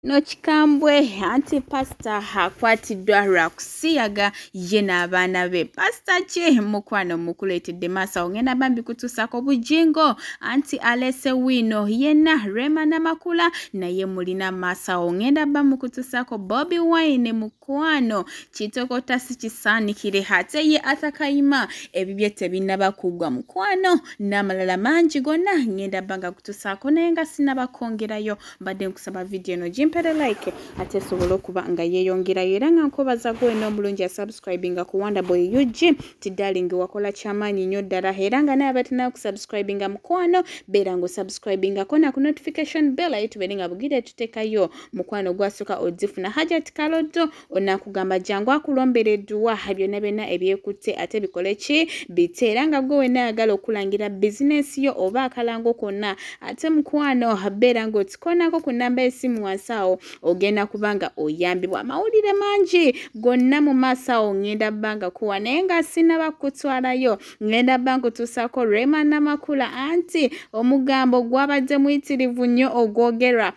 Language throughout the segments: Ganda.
No kikambwe anti pastor akwatiddwa lwa kusiyaga ye n'abaana be. Pastor ki mukwano mukuleetedde maaso awo ngenda bambi kutuusaako Bujingo anti alese wino yenna Rema Namakula naye mulina maaso awo ngenda ba mukutuusaako Bobi Wine mukwano kitokota si kisaanikire ate ye Atakayima ebibye tebinnaba kugwa mukwano n'amalala mangi gonna ngenda banga kutuusaako naye nga sinnaba kwongerayo mbadde nkusaba vidiyo eno gimpere like ate esobola okuba nga yeeyongerayo era nga nkubaza gwe n'omulungi asubscribinga ku Wonder Boy UG ti darling wakola kyamaanyi nnyo ddala era nga naye abatalina kusubscribinga mukwano beera ng'osubscribingako na ku notification bell aye tubeere nga bugire tuteekayo mukwano gwasooka ozifuna. Hajat Kalodo onakugamba jangu akulombera edduwa byonna byonna ebyekutte ate bikole ki bite era nga gwe wenna ayagala okulangira bizinensi yo oba akalango konna ate mukwano beera ng'otikonako ku nnamba y'essimu wansi awo ogenda kubanga oyambibwa amawulire mangi gonna mu maaso awo ngenda bbanga kuwa naye nga sinnaba kutwalayo ngenda bba nkutuusaako Rema Namakula anti omugambo gwabadde muyitirivu nnyo ogwogerwa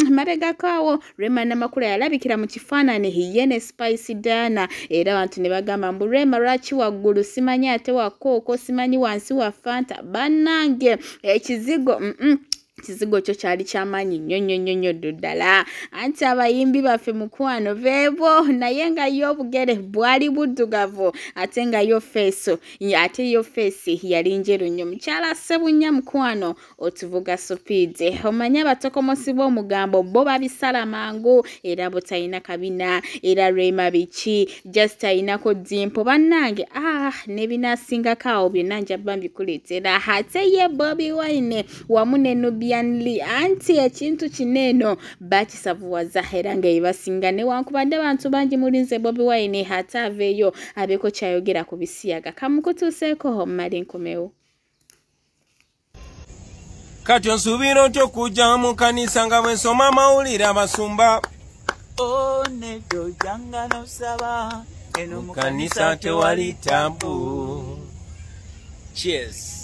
mabegako awo Rema Namakula yalabikira mu kifaananyi ye ne Spice Diana era abantu ne bagamba mbu Rema lwaki waggulu simanyi ate wa kooko simanyi wansi wa Fanta bannange ekizigo kizigo kyo kyali kyamaanyi nnyo nnyo nnyo nnyo ddala anti abayimbi baffe mukwano beebo naye nga yo obugere bwali buddugavu ate nga yo feeso ate yo feesi yali njeru nnyo. Mukyala Ssebunya mukwano otuvuga supiidi omanye abatokomosi b'omugambo bo babisala mangu era bo talina kabina era Rema biki just ayinako dimpo bannange n'ebinaasingako awo byonna nja bba mbikuleetera ate ye Bobi Wine wamu ne Nubian Li anti ekintu kino eno bakisavuwaza era nga ebasinga newankubadde abantu bangi mulinze Bobi Wine ate aveeyo abeeko kyayogera ku bisiyaga. Kamukutuuseeko mmale nkomewo. Kati onsuubira otya okujja mu kanisa nga bwe nsoma amawulire abasumba nedda ojjanga n'osaba eno mu kanisa tewali tambu. Cheers.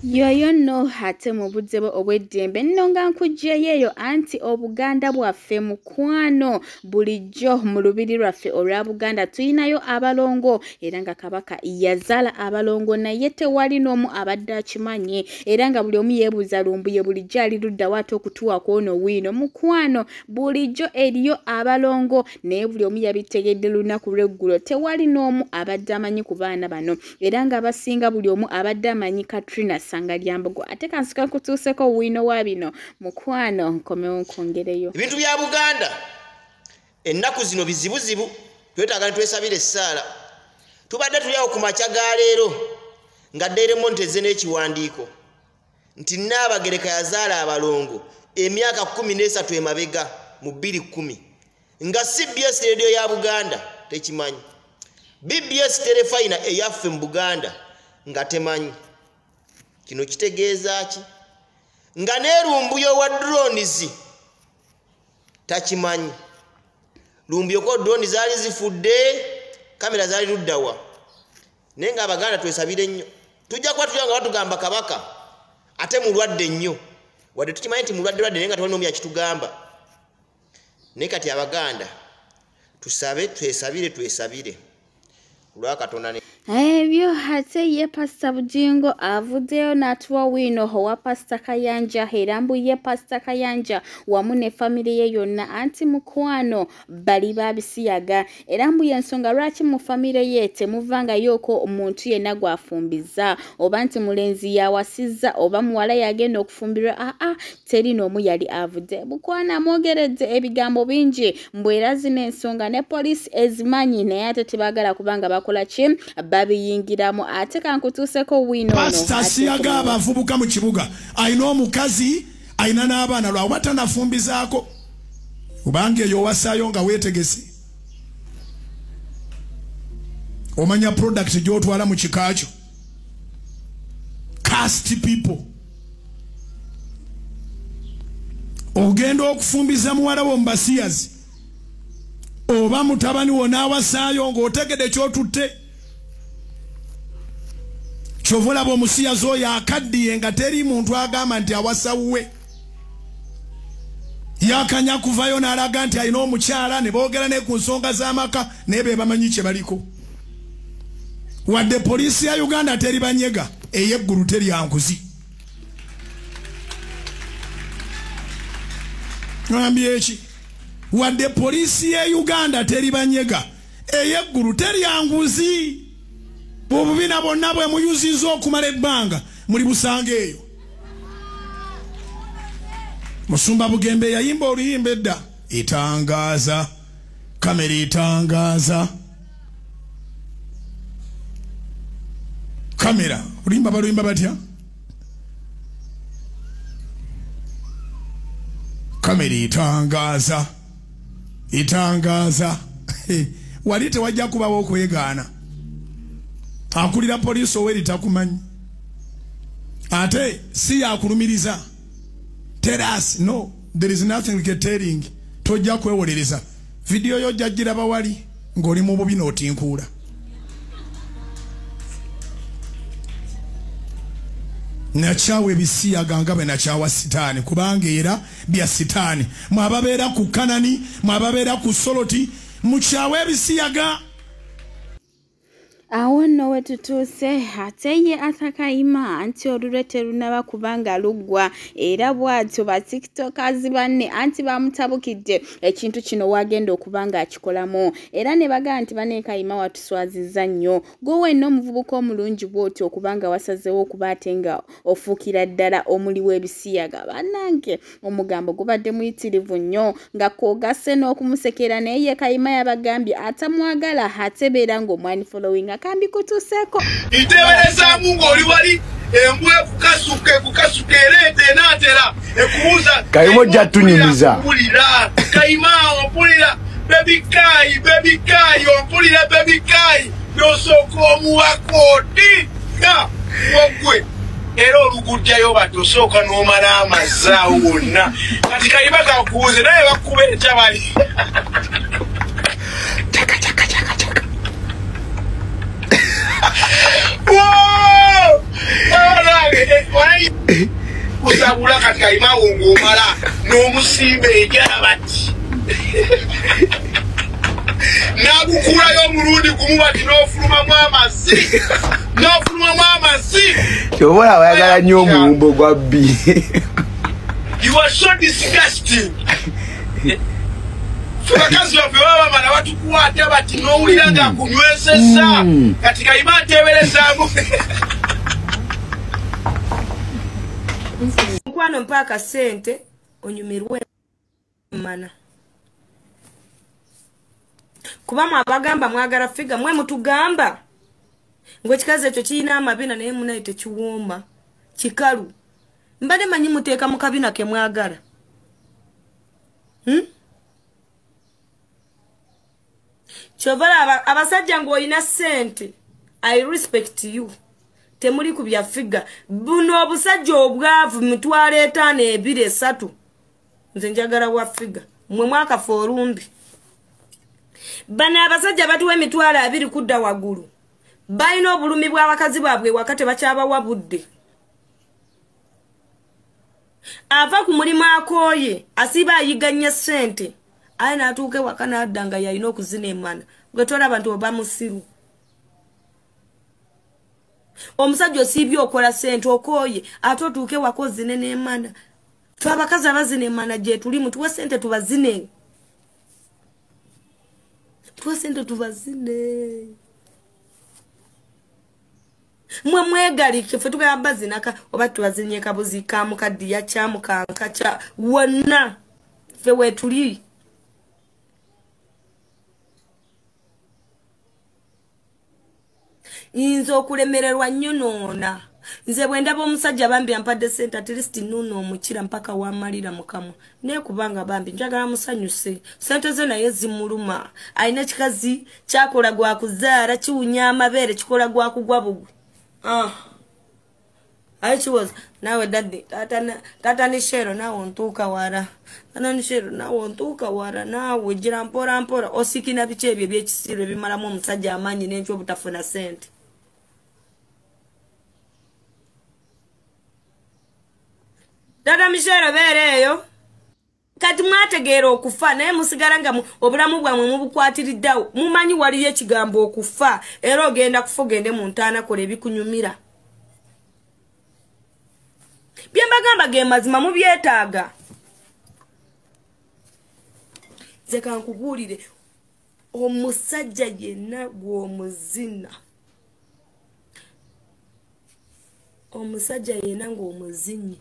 Yoyo nno ate mu budde bwe obw'eddembe nno nga nkuggyeyo eyo anti Obuganda bwaffe mukwano bulijjo mu lubiri lwaffe olwa Buganda tulinayo abalongo era nga Kabaka yazaala abalongo naye tewali n'omu abadde akimanyi era nga buli omu yeebuuza Lumbuye bulijjo ali ludda wa ate okutuwa kw'ono wiino mukwano bulijjo eriyo abalongo naye buli omu yabitegedde lunaku lw'eggulo tewali n'omu abadde amanyi ku baana bano era nga abasinga buli omu abadde amanyi Katrina Ssangalyambogo ate kansika nkutuuseko wiino wa bino mukwano nkomewo nkwongereyo. Ebintu bya Buganda ennaku zino bizibuzibu, twetaaga ne twesabira essaala. Tubadde tuli awo ku makya ga leero nga Daily Monitor ezze n'ekiwandiiko nti Nnaabagereka yazaala abalongo emyaka 13 emabega mu 2010 nga CBS Radio ya Buganda tekimanyi, BBS Terefayina eyaffe mu Buganda nga temanyi. Kino kitegeeza ki? Nga ne Lumbuye wa drones takimanyi. Lumbuye ko drone zaali zifudde, kamera zaali luddawa. Naye nga Abaganda twesabire nnyo. Tujja kuba tulya nga batugamba Kabaka ate mulwadde nnyo. Wadde tukimanyi nti mulwadde lwadde naye nga tewali n'omu yakitugamba. Naye kati Abaganda tusabe, twesabire, twesabire. Olwa Katonda ne Ebyo ate ye Pastor Bujingo avuddeyo n'atuwa wiino owa Pastor Kayanja era mbu ye Pastor Kayanja wamu ne famire ye yonna anti mukwano bali babisiyaga era mbu y'ensonga lwaki mu famire ye temuvangayooko omuntu yenna gw'afumbiza oba nti mulenzi yawasizza oba muwala yagenda okufumbirwa teri n'omu yali avudde. Mukwano amwogeredde ebigambo bingi mbu era zino ensonga ne poliisi ezimanyi naye ate tebaagala kubanga bakola ki babiyingiramu ate kankutuuseko wiino ono. Pasita asiyaga abavubuka mu kibuga alina omukazi alina n'abaana lwakuba tanafumbizaako kubanga eyo owasaayo nga weetegese omanya product gy'otwala mu kika kyo. Cast people ogenda okufumbiza muwala wo mu basiyazi oba mutabani wo n'awasaayo ng'otegedde ky'otutte. Kyova olaba omusiyazi oyo akaddiye nga teri muntu agamba nti awasa wuwe. Yakanya kuvayo n'alaga nti alina omukyala ne boogera ne ku nsonga z'amaka naye be bamanyi kye baliko. Wadde poliisi ya Uganda teri banyega, ey'eggulu teri yanguzi. Ngambye eki? Wadde poliisi ya Uganda teri banyega, ey'eggulu teri yanguzi. Obubina bwonna bwe muyuzizza okumala ebbanga muli busanga eyo. Musumba Bugembe yayimba oluyimba edda, etangaaza kamera, etangaaza kamera. Oluyimba baluyimba batya? Kamera etangaaza, etangaaza. Wali tewajja kubawo okwegaana. Akulira poliisi oweri takumanyi, ate si yakulumiriza. Tell us, no, there is nothing like telling. Tojja kwewolereza. Video yo jajjiraba wali ng'oli mu bubi n'otinkuula. Nakyawa ebisiyaga nga bwe nakyawa sitaani, kubanga era bya sitaani. Mwababeera ku Kanani, mwababeera ku Soloti, mukyawa ebisiyaga. Awo nno we tutuuse ate ye Arthur Kayima anti olulwe terunaba kubanga luggwa, era bw'atyo ba tiktokers banne anti bamutabukidde ekintu kino wagenda okuba nga akikolamu, era ne bagamba nti banne Kayima watuswazizza nnyo gwe wenna omuvubuka omulungi bw'otyo okubanga wasazeewo okuba ate nga ofuukira ddala omuli w'ebisiyaga. Bannange omugambo gubadde muyitirivu nnyo nga kwogasse n'okumusekera, naye ye Kayima yabagambye atamwagala ate beera ng'omwani following. Kambi kutuseeko iteberezaamu ng'oli wali embwa ekukasuka ekukasuka ereeta enaatera ekubuuza Kayima ojja tunyumiza. Mpulira Kayima ompulira bebikayi bebikayi ompulira bebikayi n'osooka omuwakooti nga wogwe era olugujjayo bati osooka n'omala amazzi awo wonna. Kati Kayima kakubuuze naye bakuba enkya bali kusabula kati Kayima ng'omala n'omusimba enjala bati n'agukulayo omulundi gumu bati n'ofulumamu amazzi n'ofulumamu amazzi. Kyobola wayagala nnyo omuwumbo gwa bbi. You are so disgusting. Bakazi baffe baba bamala batukwata bati n'owulira nga akunywesezza. Kati Kayima nteeberezaamu. Mukwano mpa akasente onyumirwe mana. Kuba mwabagamba mwagala figa mwe mutugamba ngwe ekikazi ekyo kirina amabina naye munaye tekiwooma kikalu. Mbadde manyi muteeka mu kabina ke mwagala. Kyovala abasajja ng'olina ssente, I respect you. Temuli ku bya figa. Buno obusajja obwavu 5,000 2, 3. Nze njagala wa figa. Mwe mwakafa olumbi. Bano abasajja batuwa 20,000 kudda waggulu. Balina obulumi bw'abakazi baabwe wakati bakyabawa budde. Ava ku mulimu akooye, asiiba ayiganya ssente. Aye n'atuuka ewaka n'adda nga yalina okuzina emana. Gwe tolaba nti oba musiru. Omusajja osiibye okola ssente okooye, ate otuuke ewaka ozine n'emana. Ffe abakazi abazina emana gye tuli mutuwe ssente tubazine. Tuwe ssente tubazine. Mwe mwegalike ffe tugamba bazinaka oba tubazinye kabuzi ka mukaddiya kya mukanka kya wonna ffe weetuli. Nze okulemererwa nnyo noona. Nze bwe ndaba omusajja bambi ampadde ssente at least nnuuna omukira mpaka wamalira mu kamwa. Naye kubanga bambi njagala musanyuse. Ssente ze naye zimuluma. Alina ekikazi kyakola gwa kuzaala kiwunya amabeere kikola gwa kugwa bugwi. Aye kiwoza naawe daddy taata ne Shero naawe ontuuka wala. Taata ne Shero naawe ontuuka wala naawe gira mpola mpola osikina biki ebyo ebyekisiru ebimalamu omusajja amaanyi n'enkyo obutafuna ssente. Dada Michelle beera eyo. Kati mwategeera okufa naye musigala nga obulamu bwammwe mubukwatiriddeawo. Mumanyi waliyo ekigambo okufa, era ogenda kufa ogende mu ntaana kola ebikunyumira. Bye mbagamba ge mazima, mubyetaaga. Nze kankubuulire, omusajja yenna gw'omuzina, omusajja yenna ng'omuzinyi